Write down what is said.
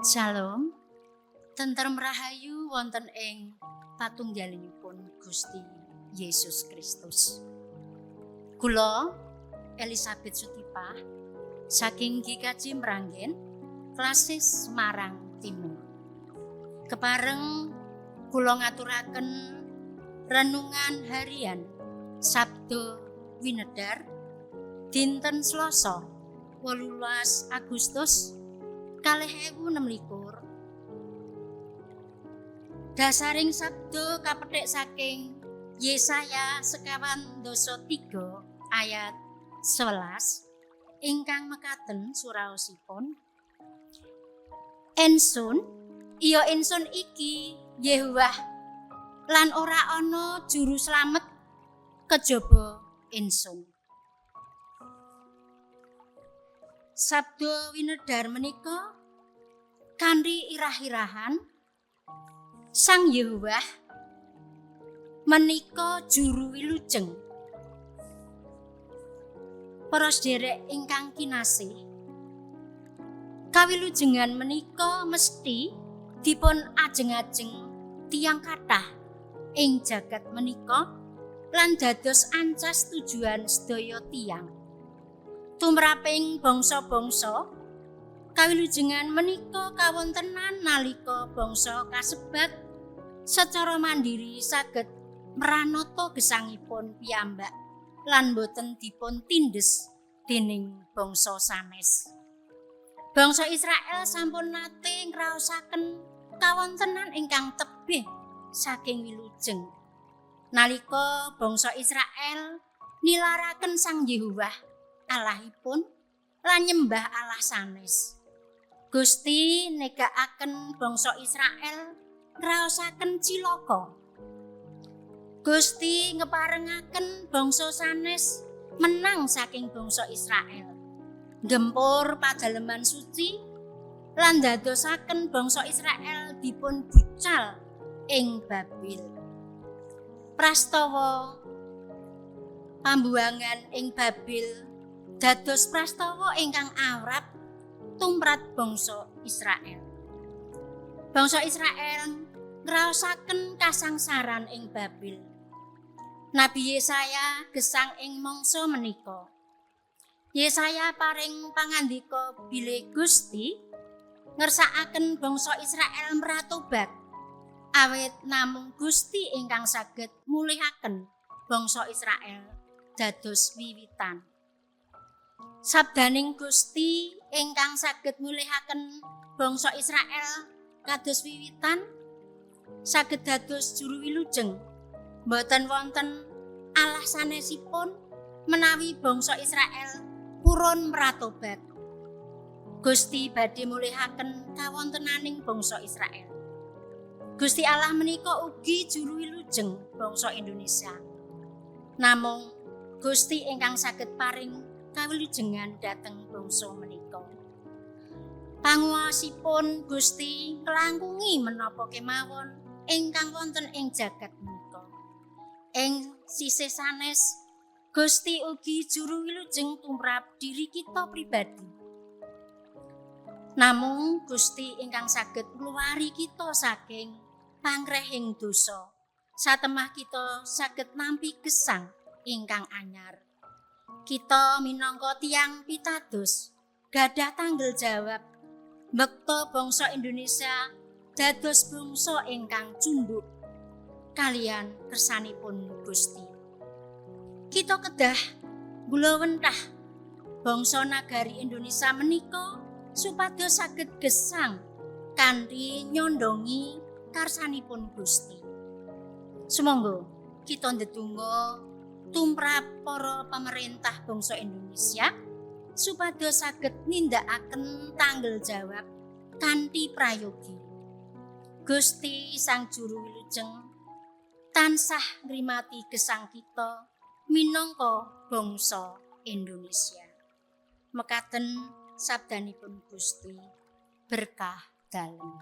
Shalom, tentrem rahayu wonten ing patunggalipun Gusti Yesus Kristus. Kula Elizabeth Sutipah saking GKJ Mranggen, Klasis Semarang Timur. Kepareng kula ngaturaken renungan harian Sabdo Winedar dinten Selasa 18 Agustus 2026. Dasaring sabdo kapethik saking Yesaya 53 ayat 11 ingkang mekaten suraosipun: Ensun, iya ensun iki Yehuwah, lan ora ana juru slamet kejaba ensun. Sabdo winedhar menika kanthi irah-irahan Sang Yehuwah menika juru wilujeng. Para sedherek ingkang kinasih, kawilujengan menika mesti dipun ajeng-ajeng tiyang kathah ing jagat menika lan dados ancas tujuan sedaya tiyang. Tumraping bangsa-bangsa, kawilujengan menika kawontenan nalika bangsa kasebat secara mandiri saged mranata gesangipun piyambak lan boten dipun tindes dening bangsa sanes. Bangsa Israel sampun nate ngraosaken kawontenan ingkang tebih saking wilujeng. Nalika bangsa Israel nilaraken Sang Yehuwah Allahipun lan nyembah Allah sanes. Gusti negakaken bangsa Israel ngraosaken cilaka. Gusti ngeparengaken bangsa sanes menang saking bangsa Israel. Gempur padaleman suci lan dadosaken bangsa Israel dipun bucal ing Babil. Prastawa pambuangan ing Babil dados prastawa ingkang awrap tumrap bangsa Israel. Bangsa Israel ngraosaken kasangsaran ing Babil. Nabi Yesaya gesang ing mangsa menika. Yesaya paring pangandika bilih Gusti ngersakaken bangsa Israel mratobat, awit namung Gusti ingkang saged mulihaken bangsa Israel dados wiwitan. Sabdaning Gusti ingkang saged mulihaken bangsa Israel kados wiwitan saged dados juru wilujeng. Mboten wonten Allah sanesipun menawi bangsa Israel purun mratobat. Gusti badhe mulihaken kawontenaning bangsa Israel. Gusti Allah menika ugi juru wilujeng bangsa Indonesia. Namung Gusti ingkang saged paring kawilujengan dhateng bangsa menika. Panguwasipun Gusti nglangkungi menapa kemawon ingkang wonten ing jagat menika. Ing sisih sanes, Gusti ugi juru wilujeng tumrap diri kita pribadi. Namung Gusti ingkang saged ngluwari kita saking pangrehing dosa, satemah kita saged nampi gesang ingkang anyar. Kita minangka tiyang pitados gadah tanggel jawab mbekta bangsa Indonesia dados bangsa ingkang cunduk kalian kersanipun Gusti. Kita kedah gulawentah bangsa nagari Indonesia menika supados saged gesang kanthi nyondongi karsanipun Gusti. Sumangga kita ndedonga tumrap para pemerintah bangsa Indonesia supados saged nindakaken tanggel jawab kanthi prayogi. Gusti Sang Juru Wilujeng tansah ngrimati gesang kita minangka bangsa Indonesia. Mekaten sabdanipun Gusti, berkah dalem.